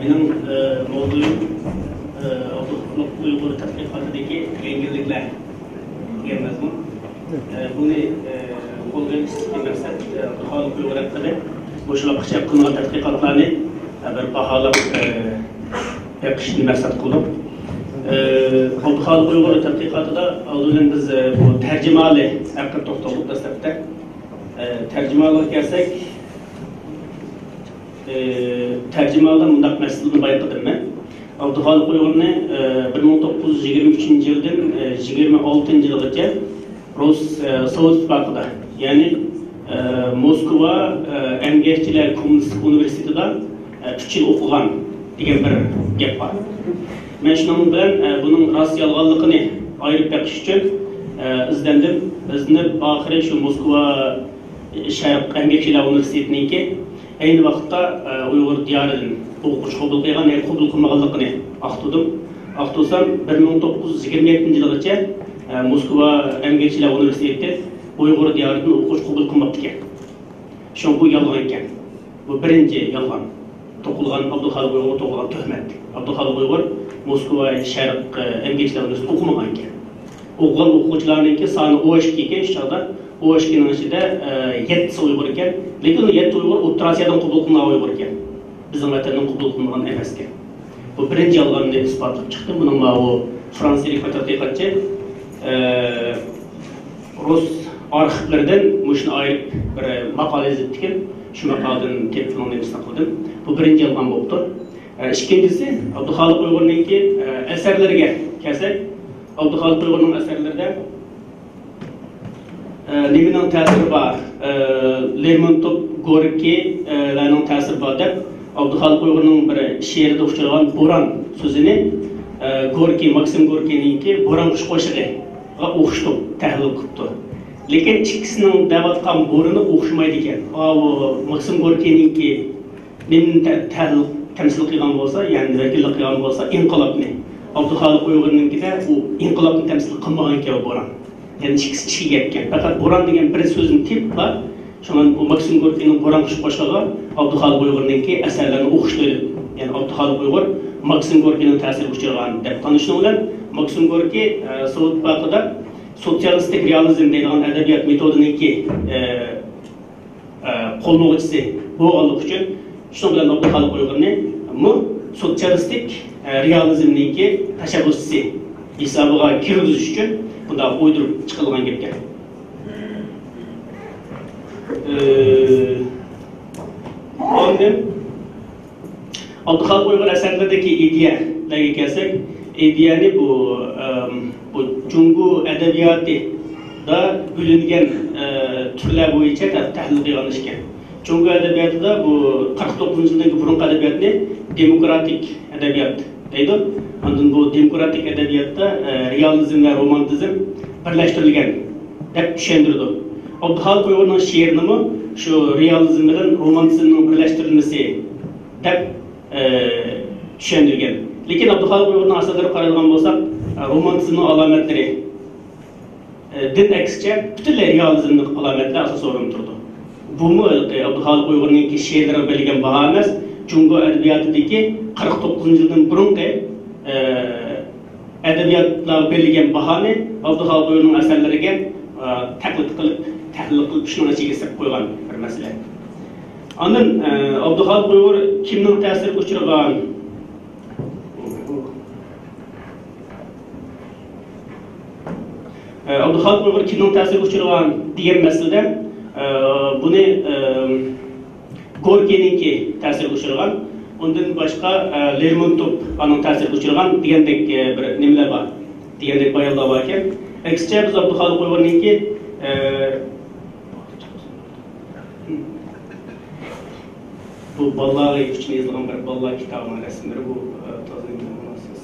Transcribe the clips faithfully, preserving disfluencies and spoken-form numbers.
مېنىڭ، ئە، ماۋزۇيۇم، ئە، ئابدۇخالىق ئۇيغۇر تەتقىقاتىدىكى يەڭگىللىكلەر دېگەن مەزمۇن. ئە، بۇنى، ئە، قولغا ئېلىشتىكى مەقسەت، ئە، ئابدۇخالىق ئۇيغۇر ھەققىدە مۇشۇ ۋاقىتقىچە قىلىنغان تەتقىقاتلارنى، ئە، بىر باھالاپ، ئە، بېقىشنى مەقسەت قىلدۇق. ئە، ئابدۇخالىق ئۇيغۇر تەتقىقاتىدا ئالدى بىلەن بىز، ئە، بۇ تەرجىمىھالى ھەققىدە توختالدۇق دەسلەپتە. ئە، تەرجىمىھالىغا كەلسەك، ئى، تەرجىمىھالىدا مۇنداق مەسىلىنى بايان قىلدىم مەن. ئابدۇخالىق ئۇيغۇرنى، ئى، بىر مىڭ توققۇز يۈز يىگىرمە ئۈچىنچى يىلدىن، ئى، يىگىرمە ئالتىنچى يىلغىچە رۇس، ئى، سوۋېت ئىتتىپاقىدا، يەنى، ئى، موسكۋا، ئى، ئەمگەكچىلەر كوممۇنىستىك ئۇنىۋېرسىتېتىدا، ئى، ئۈچ يىل ئوقۇغان دېگەن بىر گەپ بار. مەن شۇنىڭ بىلەن، ئى، بۇنىڭ راست يالغانلىقىنى ئايرىپ بېقىش ئۈچۈن، ئى، ئىزدەندىم. ئىزدىنىپ، ئاخىرى شۇ موسكۋا شەرق ئەمگەكچىلەر ئۇنىۋېرسىتېتىنىڭكى ئەينى ۋاقىتتا، ئە، ئۇيغۇر دىيارىدىن ئوقۇغۇچى قوبۇل قىلغان ياكى قوبۇل قىلمىغانلىقىنى ئاختۇردۇم. ئاختۇرسام، بىر مىڭ توققۇز يۈز يىگىرمە يەتتىنچى يىلغىچە، ئە، موسكۋا ئەمگەكچىلەر ئۇنىۋېرسىتېتى ئۇيغۇر دىيارىدىن ئوقۇغۇچى قوبۇل قىلماپتىكەن. شۇڭا بۇ يالغان ئىكەن. بۇ بىرىنچى يالغان. توقۇلغان، ئابدۇخالىق ئۇيغۇرغا توقۇلغان تۆھمەت. ئابدۇخالىق ئۇيغۇر موسكۋا شەرق، ئە، ئەمگەكچىلەر ئۇنىۋېرسىتېتىدا ئوقۇمىغان ئىكەن. ئوقۇغان ئوقۇغۇچىلارنىڭكى سانى ئون ئىككى ئىكەن شۇ چاغدا. ئون ئىككىنىڭ ئىچىدە، ئە، يەتتىسى ئۇيغۇر ئىكەن. لېكىن ئۇ يەتتە ئۇيغۇر ئوتتۇرا ئاسىيادىن قوبۇل قىلىنغان ئۇيغۇر ئىكەن. بىزنىڭ ۋەتەندىن قوبۇل قىلىنغان ئەمەس ئىكەن. بۇ بىرىنچى يالغاننى ئىسپاتلاپ چىقتىم. بۇنىڭ ماۋۇ فرانسىيىلىك بىر تەتقىقاتچى، ئە، رۇس ئارخىپلىرىدىن مۇشۇنى ئايرىپ بىر ماقالە يېزىپتىكەن. شۇ ماقالىدىن تېپىپ بۇنىڭ نېمىسىنى قىلدىم. بۇ بىرىنچى يالغان بوپتۇ. ئە، ئىككىنچىسى، ئابدۇخالىق ئۇيغۇرنىڭكى، ئە، ئەسەرلىرىگە كەلسەك، ئابدۇخالىق ئۇيغۇرنىڭ ئەسەرلىرىدە، ئە، نېمىنىڭ تەسىرى بار؟ ئە، لېرمونتوف، گوركىي، ئە، لەرنىڭ تەسىرى بار دەپ، ئابدۇخالىق ئۇيغۇرنىڭ بىر شېئىرىدا ئۇچرىغان بوران سۆزىنى، ئە، گوركىي، ماكسىم گوركىينىڭكى بوران قۇش قوشىقىغا ئوخشىتىپ تەھلىل قىپتۇ. لېكىن ئىككىسىنىڭ دەۋاتقان بورىنى ئوخشىمايدىكەن. ئاۋۇ ماكسىم گوركىينىڭكى نېمىنى تە-، تەھلىل، تەمسىل قىلغان بولسا، يەنى ۋەكىللىك قىلغان بولسا، ئىنقىلابنى. ئابدۇخالىق ئۇيغۇرنىڭكىدە ئۇ ئىنقىلابنى تەمسىل قىلمىغان ئىكەن، بۇ بوران. يەنى ئىككىسى ئىككى گەپكەن. پەقەت بوران دېگەن بىر سۆزنى تېپىپلا، شۇڭا بۇ ماكسىم گوركىينىڭ بوران قۇش قوشىقىغا ئابدۇخالىق ئۇيغۇرنىڭكى ئەسەرلىرىنى ئوخشىتىۋېلىپ، يەنى ئابدۇخالىق ئۇيغۇر ماكسىم گوركىينىڭ تەسىرىگە ئۇچرىغان دەپ تونۇشنىڭ بىلەن، ماكسىم گوركىي، ئە، سوۋېت ئىتتىپاقىدا سوتسىيالىستىك رېئالىزم دەيدىغان ئەدەبىيات مېتودىنىڭكى، ئە، ئە، قوللىغۇچىسى بولغانلىقى ئۈچۈن، شۇنىڭ بىلەن ئابدۇخالىق ئۇيغۇرنى مۇ سوتسىيالىستىك، ئە، رېئالىزمنىڭكى تەشەببۇسچىسى ھېسابىغا كىرگۈزۈش ئۈچۈن بۇنداق ئويدۇرۇپ چىقىلغان گەپكەن. ئە، ئاندىن ئابدۇخالىق ئۇيغۇر ئەسەرلىرىدىكى ئىدىيەلەرگە كەلسەك، ئىدىيەنى بۇ، ئەم، بۇ جۇڭگو ئەدەبىياتىدا ئۆگىنىلگەن، ئە، تۈرلەر بويىچە تە-، تەھلىل قىلغان ئىكەن. جۇڭگو ئەدەبىياتىدا بۇ قىرىق توققۇزىنچى يىلدىكى بۇرۇنقى ئەدەبىياتنى دېموكراتىك ئەدەبىيات دەيدۇ. ئاندىن بۇ دېموكراتىك ئەدەبىياتتا، ئە، رېئالىزم ۋە رومانتىزم بىرلەشتۈرۈلگەن دەپ چۈشەندۈرىدۇ. ئابدۇخالىق ئۇيغۇرنىڭ شېئىرىنىمۇ شۇ رېئالىزم بىلەن رومانتىزمنىڭ بىرلەشتۈرۈلمىسى دەپ، ئە، چۈشەندۈرگەن. لېكىن ئابدۇخالىق ئۇيغۇرنىڭ ئەسەرلىرىگە قارايدىغان بولساق، ئە، رومانتىزمنىڭ ئالامەتلىرى، ئە، دىن ئەكسىچە پۈتۈنلەي رېئالىزمنىڭ ئالامەتلىرى ئاساسىي ئورۇندا تۇرىدۇ. بۇمۇ ھېلىقى ئابدۇخالىق ئۇيغۇرنىڭكى شېئىرلىرىغا بېرىلگەن باھا ئەمەس، جۇڭگو ئەدەبىياتىدىكى قىرىق توققۇزىنچى يىلدىن بۇرۇنقى، ئە، ئەدەبىياتلارغا بېرىلگەن باھانى ئابدۇخالىق ئۇيغۇرنىڭ ئەسەرلىرىگە، ئە، تەقلىد قىلىپ، تەھلىل قىلىپ، شۇنىڭ ئىچىگە سېلىپ قويغان بىر مەسىلە. ئاندىن، ئە، ئابدۇخالىق ئۇيغۇر كىمنىڭ تەسىرىگە ئۇچرىغان؟ ئە، ئابدۇخالىق ئۇيغۇر كىمنىڭ تەسىرىگە ئۇچرىغان دېگەن مەسىلىدە، ئە، بۇنى، ئە، گوركىينىڭكى تەسىرىگە ئۇچرىغان، ئۇندىن باشقا، ئە، لېرمونتوف ئانىڭ تەسىرىگە ئۇچرىغان دېگەندەك، ئە، بىر نېمىلەر بار، دېگەندەك بايانلار باركەن. ئەكسىچە بىز ئابدۇخالىق ئۇيغۇرنىڭكى، ئە، بۇ بالىلارغا ئۈچۈن يېزىلغان بىر بالىلار كىتابىنىڭ رەسىملىرى بۇ، ئە، تازا مۇناسىۋەتسىز.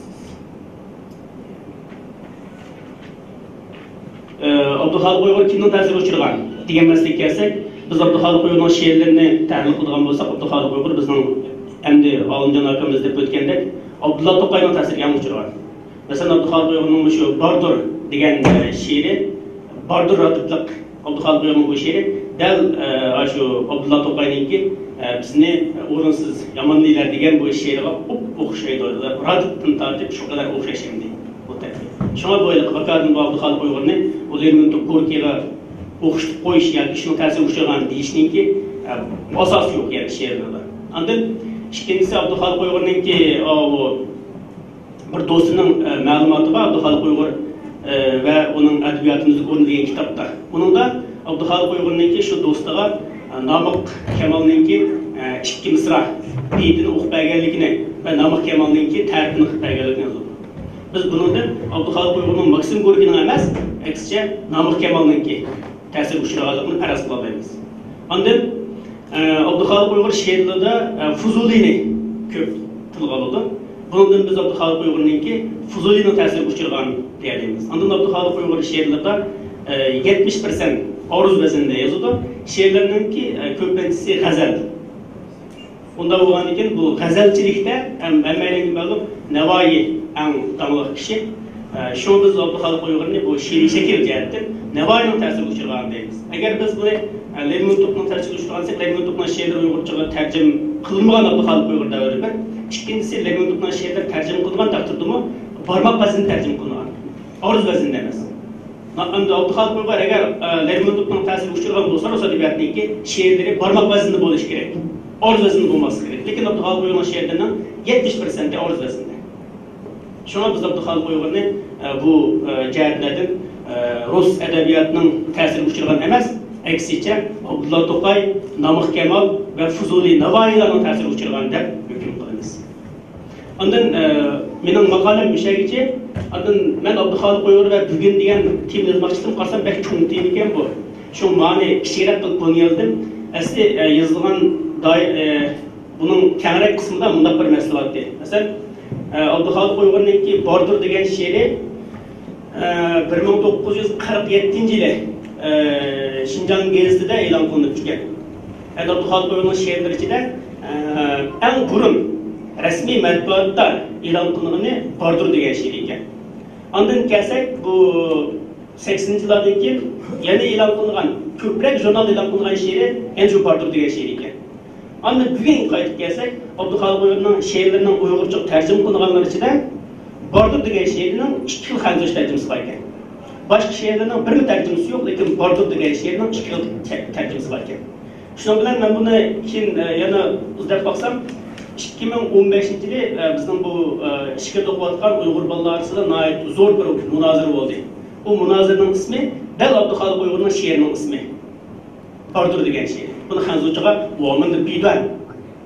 ئابدۇخالىق ئۇيغۇر كىمنىڭ تەسىرىگە ئۇچرىغان دېگەن مەسىلىگە كەلسەك، بىز ئابدۇخالىق ئۇيغۇرنىڭ شېئىرلىرىنى تەھلىل قىلىدىغان بولساق، ئابدۇخالىق ئۇيغۇر بىزنىڭ ئەمدى ئالىمجان ئاكىمىز دەپ ئۆتكەندەك ئابدۇللا توقاينىڭ تەسىرىگە ھەم ئۇچرىغان. مەسىلەن، ئابدۇخالىق ئۇيغۇرنىڭ مۇشۇ باردۇر دېگەن، ئە، شېئىرى، باردۇر ئاتلىق ئابدۇخالىق ئۇيغۇرنىڭ بۇ شېئىرى دەل، ئە، شۇ ئابدۇللا توقاينىڭكى بىزنى ئورۇنسىز يامانلىيلار دېگەن بۇ شېئىرغا ئوپئوخشايدۇ. راددىن تارتىپ شۇ قەدەر ئوخشاش ئەمدى بۇ تەرتىپ. شۇڭا بۇ ھېلىقى ۋاكادىن بۇ ئابدۇخالىق ئۇيغۇرنى، بۇ لېرمونتوف گوركىيغا ئوخشىتىپ قويۇش ياكى شۇنىڭ تەسىرىگە ئۇچرىغان دېيىشنىڭكى ئاساسى يوق، يەنى شېئىرلىرىدا. ئاندىن ئىككىنچىسى ئابدۇخالىق ئۇيغۇرنىڭكى ئاۋۇ بىر دوستىنىڭ مەلۇماتى بار، ئابدۇخالىق ئۇيغۇر ۋە ئۇنىڭ ئەدەبىياتىمىزدىكى ئورنى دېگەن كىتابتا. ئۇنىڭدا ئابدۇخالىق ئۇيغۇرنىڭكى شۇ دوستىغا نامىق كامالنىڭكى ئىككى مىسرا بېيىتىنى ئوقۇپ بەرگەنلىكىنى ۋە نامىق كامالنىڭكى تەرىپىنى قىلىپ بەرگەنلىكىنى يازىدۇ. بىز بۇنىڭدىن ئابدۇخالىق ئۇيغۇرنىڭ ماكسىم گوركىينىڭ ئەمەس، ئەكسىچە نامىق كامالنىڭكى تەسىرگە ئۇچرىغانلىقىنى پەرەز قىلالايمىز. ئاندىن ئابدۇخالىق ئۇيغۇر شېئىرلىرىدا فۇزۇلىنى كۆپ تىلغا ئالىدۇ. بۇنىڭدىن بىز ئابدۇخالىق ئۇيغۇرنىڭكى فۇزۇلىنىڭ تەسىرىگە ئۇچرىغان دېيەلەيمىز. ئاندىن ئابدۇخالىق ئۇيغۇر شېئىرلىرىدا يەتمىش پىرسەنت ئارۇز ۋەزنىدە يازىدۇ. شېئىرلىرىنىڭكى كۆپىنچىسى غەزەل. بۇنداق بولغاندىكىن بۇ غەزەلچىلىكتە ھەم ھەممەيلەنگە مەلۇم نەۋائى ئەڭ داڭلىق كىشى. شۇڭا بىز ئابدۇخالىق ئۇيغۇرنى بۇ شېئىرىي شەكىل جەھەتتىن نەۋائىنىڭ تەسىرىگە ئۇچرىغان دەيمىز. ئەگەر بىز بۇنى لېرمونتوفنىڭ تەسىرىگە ئۇچرىغان دېسەك، لېرمونتوفنىڭ شېئىرلىرى ئۇيغۇرچىغا تەرجىمە قىلىنمىغان ئابدۇخالىق ئۇيغۇر دەۋرى بىر. ئىككىنچىسى، لېرمونتوفنىڭ شېئىرلىرى تەرجىمە قىلىنغان تەقدىردىمۇ بارماق ۋەزنىدە تەرجىمە قىلىنغان، ئارۇز ۋەزنىدە ئەمەس. ئەمدى ئابدۇخالىق ئۇيغۇر ئەگەر لېرمونتوفنىڭ تەسىرىگە ئۇچرىغان بولسا، رۇس ئەدەبىياتىنىڭكى شېئىرلىرى بارماق ۋەزنىدە بولۇشى كېرەك، ئارۇز ۋەزنىدە بولماسلىقى كېرەك. لېكىن ئابدۇخالىق ئۇيغۇرنىڭ شېئىرلىرىنىڭ يەتمىش پىرسەنتى ئارۇز ۋەزنىدە. شۇڭا بىز ئابدۇخالىق ئۇيغۇرنى بۇ جەھەتلەردىن رۇس ئەدەبىياتىنىڭ تەسىرىگە ئۇچرىغان ئەمەس، ئەكسىچە ئابدۇللا توقاي، نامىق كامال ۋە فۇزۇلى، ناۋائىيلارنىڭ تەسىرىگە ئۇچرىغان دەپ ھۆكۈم قىلىمىز. ئاندىن مېنىڭ ماقالەم مۇشەگىچە. ئاندىن مەن ئابدۇخالىق ئۇيغۇر ۋە بۈگۈن دېگەن تېما يازماقچىدىم، قارىسام بەك چوڭ تېما ئىكەن بۇ. شۇڭا مانى كىچىكرەك قىلىپ بۇنى يازدىم. ئەسلى يازىدىغان دائىر، بۇنىڭ كەڭرەك قىسمىدا مۇنداق بىر مەسىلە بار ئىدى. مەسىلەن، ئابدۇخالىق ئۇيغۇرنىڭكى باردۇر دېگەن شېئىرى بىر مىڭ توققۇز يۈز قىرىق يەتتىنچى يىلى شىنجاڭ گېزىتىدە ئېلان قىلىنىپ چۈشكەن. ئەمدى ئابدۇخالىق ئۇيغۇرنىڭ شېئىرلىرى ئىچىدە ئەڭ بۇرۇن رەسمىي مەتبۇئاتتا ئېلان قىلىنغىنى باردۇر دېگەن شېئىرى ئىكەن. ئاندىن كەلسەك، بۇ سەكسىنىنچى يىللاردىن كېيىن يەنە ئېلان قىلىنغان، كۆپرەك ژۇرنالدا ئېلان قىلىنغان شېئىرى يەنە شۇ باردۇر دېگەن شېئىرى ئىكەن. ئاندىن بۈگۈنگە قايتىپ كەلسەك، ئابدۇخالىق ئۇيغۇرنىڭ شېئىرلىرىنىڭ ئۇيغۇرچىغا تەرجىمە قىلىنغانلىرى ئىچىدە باردۇر دېگەن شېئىرىنىڭ ئىككى خىل خەنزۇچە تەرجىمىسى بار ئىكەن. باشقا شېئىرلىرىنىڭ بىرمۇ تەرجىمىسى يوق، لېكىن باردۇر دېگەن شېئىرنىڭ ئىككى خىل تە-، تەرجىمىسى بار ئىكەن. شۇنىڭ بىلەن مەن بۇنى كېيىن، ئە، يەنە ئىزدەپ باقسام، ئىككى مىڭ ئون بەشىنچى يىلى، ئە، بىزنىڭ بۇ، ئە، ئىچكىرىدە ئوقۇۋاتقان ئۇيغۇر بالىلار ئارىسىدا ناھايىتى زور بىر مۇنازىرە بولدى. ئۇ مۇنازىرىنىڭ ئىسمى دەل ئابدۇخالىق ئۇيغۇرنىڭ شېئىرىنىڭ ئىسمى. باردۇر دېگەن شېئىر. بۇنى خەنزۇچىغا ۋومېن دە بىدۇەن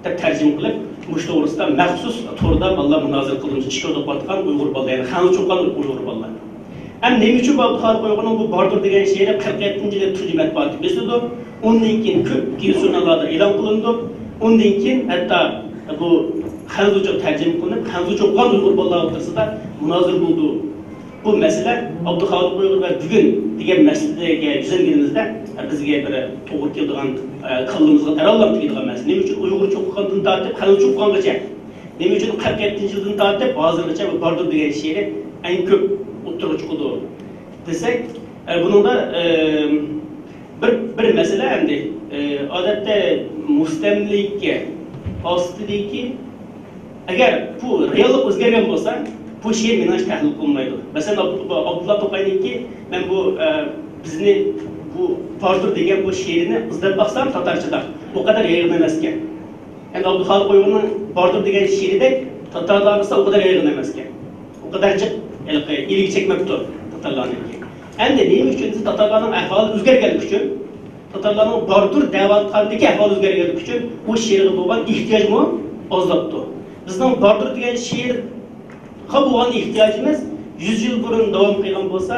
دەپ تەرجىمە قىلىپ، مۇشۇ توغرىسىدا مەخسۇس توردا بالىلار مۇنازىرە قىلدى. ئىچكىرىدە ئوقۇۋاتقان ئۇيغۇر بالىلار، يەنى خەنزۇچە ئوقۇغان ئۇيغۇر بالىلار. ھەم نېمە ئۈچۈن بۇ ئابدۇخالىق ئۇيغۇرنىڭ بۇ باردۇر دېگەن شېئىرى قىرىق يەتتىنچى يىلى تۇنجى مەتبۇئاتتا بېسىلىدۇ، ئۇندىن كېيىن كۆپ گېزىت ژۇرناللاردا ئېلان قىلىنىدۇ، ئۇندىن كېيىن ھەتتا بۇ خەنزۇچىغا تەرجىمە قىلىنىپ، خەنزۇچە ئوقۇغان ئۇيغۇر بالىلار ئوتتۇرىسىدا مۇنازىرە بولىدۇ. بۇ مەسىلە ئابدۇخالىق ئۇيغۇر ۋە بۈگۈن دېگەن مەسىلىگە يۈزلەنگىنىمىزدە، بىزگە بىر توغرا كېلىدىغان، كاللىمىزغا دەرھال كېلىدىغان مەسىلە. نېمە ئۈچۈن ئۇيغۇرچە ئوقۇغاندىن تارتىپ خەنزۇچە ئوقۇغانغىچە، نېمە ئۈچۈن قىرىق يەتتىنچى يىلدىن تارتىپ ھازىرغىچە بۇ باردۇر دېگەن شېئىرى ئەڭ كۆپ ئوتتۇرىغا چىقىدۇ دېسەك، بۇنىڭدا بىر، بىر مەسىلە ئەمدى، ئادەتتە مۇستەملىكە ئاستىدىكى، ئەگەر بۇ رېئاللىق ئۆزگەرگەن بولسا، بۇ شېئىر مېنىڭچە تەھلىل قىلىنمايدۇ. مەسىلەن، ئابدۇ-، ئابدۇللا توقاينىڭكى، مەن بۇ، ئە، بىزنى بۇ باردۇر دېگەن بۇ شېئىرىنى ئىزدەپ باقسام تاتارچىدا، ئۇ قەدەر يايغىن ئەمەسكەن. ئەمدى ئابدۇخالىق ئۇيغۇرنىڭ باردۇر دېگەن شېئىرىدەك تاتارلار ئارىسىدا ئۇ قەدەر يايغىن ئەمەسكەن. ئۇ قەدەر جىق ھېلىقى ئىلگە چەكمەپتۇ تاتارلارنىڭكى. ئەمدى نېمە ئۈچۈن دېسە، تاتارلارنىڭ ئەھۋالى ئۆزگەرگەنلىكى ئۈچۈن، تاتارلارنىڭ باردۇر دەۋاتقاندىكى ئەھۋال ئۆزگەرگەنلىكى ئۈچۈن بۇ شېئىرغا بولغان ئېھتىياجمۇ ئازلاپتۇ. بىزنىڭ باردۇر دېگەن شېئىرغا بولغان ئېھتىياجىمىز يۈز يىل بۇرۇن داۋام قىلغان بولسا،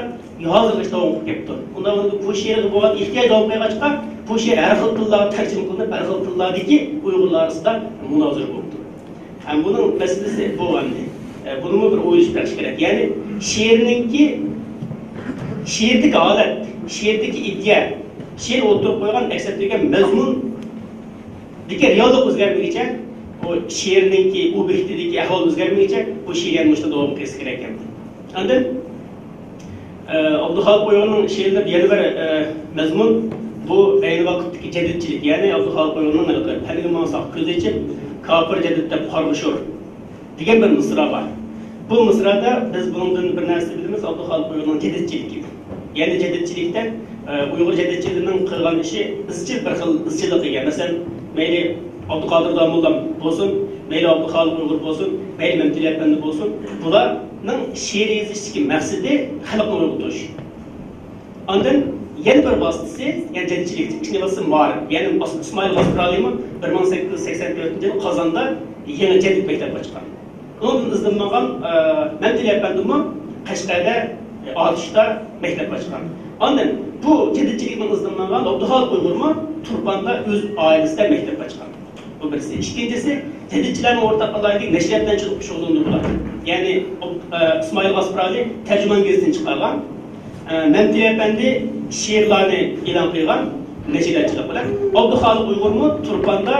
ھازىرغىچە داۋام قىلىپ كەپتۇ. ئۇنداق بولغاندا بۇ شېئىرغا بولغان ئېھتىياج داۋام قىلغاچقا، بۇ شېئىر ھەر خىل تىللارغا تەرجىمە قىلىنىپ، ھەر خىل تىللاردىكى ئۇيغۇرلار ئارىسىدا مۇنازىرە بولۇپتۇ. ھەم بۇنىڭ مەسىلىسى بۇ ئەمدى. ئە، بۇنىمۇ بىر ئويلىشىپ بېقىش كېرەك. يەنى شېئىرنىڭكى، شېئىردىكى ھالەت، شېئىردىكى ئىدىيە، شېئىر ئوتتۇرىغا قويغان ئەكس ئەتتۈرگەن مەزمۇندىكى رېئاللىق ئۆزگەرمىگىچە، بۇ شېئىرنىڭكى ئوبيېكتىدىكى ئەھۋال ئۆزگەرمىگىچە، بۇ شېئىر يەنە مۇشۇنداق داۋام قىلىشى كېرەك ئەمدى. ئاندىن، ئە، ئابدۇخالىق ئۇيغۇرنىڭ شېئىرلىرىدا يەنە بىر، ئە، مەزمۇن، بۇ ئەينى ۋاقىتتىكى جەدىدچىلىك، يەنى ئابدۇخالىق ئۇيغۇرنىڭ ھېلىقى پەنگە ماڭساق كۆز ئېچىپ، كاپىر جەدىد دەپ قارغا ئۇچۇر دېگەن بىر مىسرا بار. بۇ مىسرادا بىز بۇنىڭدىن بىر نەرسە بىلىمىز، ئابدۇخالىق ئۇيغۇرنىڭ جەدىدچىلىكى. يەنى جەدىدچىلىكتە، ئە، ئۇيغۇر جەدىدچىلىرىنىڭ قىلغان ئىشى ئىزچىل، بىر خىل ئىزچىللىققا ئىگە. مەسىلەن، مەيلى ئابدۇقادىر داموللام بولسۇن، مەيلى ئابدۇخالىق ئۇيغۇر بولسۇن، مەيلى مەمتىلى ئەپەندى بولسۇن، بۇلارنىڭ شېئىر يېزىشتىكى مەقسىتى خەلقنى ئويغىتىش. ئاندىن يەنە بىر ۋاسىتىسى، يەنى جەدىدچىلىك ئىككىنچى ۋاسىتىسى مائارىپ. يەنى ئىسمائىل غاسپىرالىمۇ بىر مىڭ سەككىز يۈز سەكسەن تۆتىنچى يىلى قازاندا يېڭى جەدىد مەكتەپ ئاچقان. ئۇنىڭدىن ئىزدىنىپ ماڭغان، ئە، مەمتىلى ئەپەندىمۇ قەشقەردە، ئە، ئاتۇشتا مەكتەپ ئاچقان. ئاندىن بۇ جەدىدچىلىكنىڭ ئىزدىنىپ ماڭغان ئابدۇخالىق ئۇيغۇرمۇ تۇرپاندا ئۆز ئائىلىسىدە مەكتەپ ئاچقان. بۇ بىرسى. ئىككىنچىسى، جەدىدچىلەرنىڭ ئورتاق ئالاھىدىلىكى نەشرىيات بىلەن چىڭ شۇغۇللىنىدۇ بۇلار. يەنى، ئە، ئىسمائىل غاسپىرالى تەرجىمان گېزىتىنى چىقارغان، ئە، مەمتىلى ئەپەندى شېئىرلارنى ئېلان قىلغان نەشرىياتچىلىق بىلەن. ئابدۇخالىق ئۇيغۇرمۇ تۇرپاندا،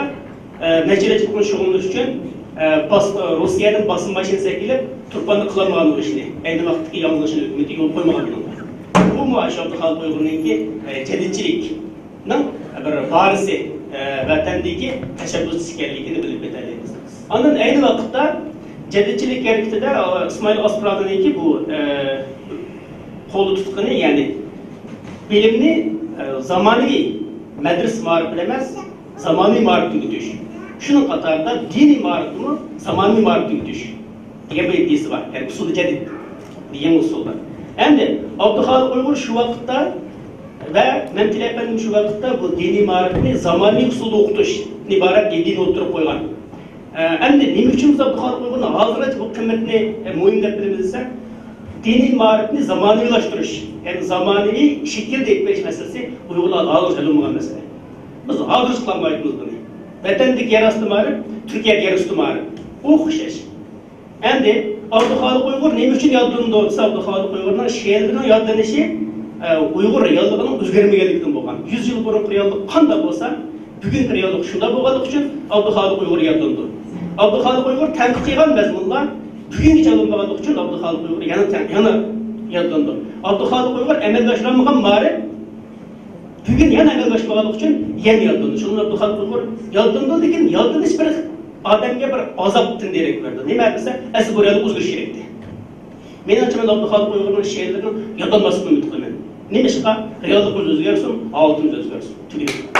ئە، نەشرىياتچىلىق بىلەن شۇغۇللىنىش ئۈچۈن، ئە، باس-، ئە، روسىيەدىن باسما ماشىنىسى ئەكېلىپ، تۇرپاندا قىلالمىغان ئۇ ئىشنى. ئەينى ۋاقىتتىكى ياڭزىڭ شىن ھۆكۈمىتى يول قويمىغان بۇنىڭغا. بۇمۇ شۇ ئابدۇخالىق ئۇيغۇرنىڭكى، ئە، جەدىدچىلىك نىڭ بىر ۋارىسى، ئە، ۋەتەندىكى تەشەببۇسچى ئىكەنلىكىنى بىلىپ يېتەلەيمىز. ئاندىن ئەينى ۋاقىتتا جەدىدچىلىك ھەرىكىتىدە، ئە، ئىسمائىل ئاسپىرانىنىڭكى بۇ، ئە، قولدا تۇتقىنى، يەنى بىلىمنى، ئە، زامانىۋى مەدرىسە مائارىپى بىلەن ئەمەس، زامانىۋى مائارىپتا ئۆگىتىش. شۇنىڭ قاتارىدا دىنىي مائارىپنىمۇ زامانىۋى مائارىپتا ئۆگىتىش دېگەن بىر ئىدىيەسى بار. يەنى ئۇسۇلى جەدىد، يېڭى ئۇسۇلدا. ئەمدى ئابدۇخالىق ئۇيغۇر شۇ ۋاقىتتا ۋە مەمتىلى ئەپەندىم شۇ ۋاقىتتا بۇ دىنىي مائارىپنى زامانىۋى ئۇسۇلدا ئوقۇتۇشتىن ئىبارەت ئىدىيىنى ئوتتۇرىغا قويغان. ئە، ئەمدى نېمە ئۈچۈن بىز ئابدۇخالىق ئۇيغۇرنىڭ ھازىرغىچە بۇ قىممىتىنى، ئە، مۇھىم دەپ بىلىمىز دېسەك، دىنىي مائارىپنى زامانىۋىلاشتۇرۇش، يەنى زامانىۋى شەكىلدە ئېلىپ بېرىش مەسىلىسى ئۇيغۇرلاردا ھازىرغىچە ھەل بولمىغان مەسىلە. بىز ھازىرغىچە قىلالمايۋاتىمىز بۇنى. ۋەتەندىكى يەر ئاستى مائارىپ، تۈركىيەدىكى يەر ئۈستى مائارىپ ئوخشاش. ئەمدى ئابدۇخالىق ئۇيغۇر نېمە ئۈچۈن يادلىنىدۇ دېسە، ئابدۇخالىق ئۇيغۇرنىڭ شېئىرلىرىنىڭ يادلىنىشى، ئە، ئۇيغۇر رېئاللىقىنىڭ ئۆزگەرمىگەنلىكىدىن بولغان. يۈز يىل بۇرۇنقى رېئاللىق قانداق بولسا، بۈگۈنكى رېئاللىق شۇنداق بولغانلىقى ئۈچۈن ئابدۇخالىق ئۇيغۇر يادلىنىدۇ. ئابدۇخالىق ئۇيغۇر تەنقىد قىلغان مەزمۇنلار بۈگۈنگىچە ئېلىنمىغانلىقى ئۈچۈن ئابدۇخالىق ئۇيغۇر يەنە تەن-، يەنە يادلىنىدۇ. ئابدۇخالىق ئۇيغۇر ئەمەلگە ئاشۇرالمىغان مائارىپ بۈگۈن يەنە ئەمەلگە ئاشمىغانلىقى ئۈچۈن يەنە يالدىنىدۇ. شۇڭا ئابدۇخالىق ئۇيغۇر يالدىنىدۇ، لېكىن يالدىنىش بىر ئادەمگە بىر ئازابتىن دېرەك بېرىدۇ. نېمە دېسە، ئەسلى بۇ رېئاللىق ئۆزگىرىشى كېرەكتى. مېنىڭچە، مەن ئابدۇخالىق ئۇيغۇرنىڭ شېئىرلىرىنىڭ يادلانماسلىقىنى ئۈمىد قىلىمەن. نېمىشقا؟ رېئاللىقىمىز ئۆزگەرسۇن، ھالىتىمىز ئۆزگەرسۇن. تۈگىدى.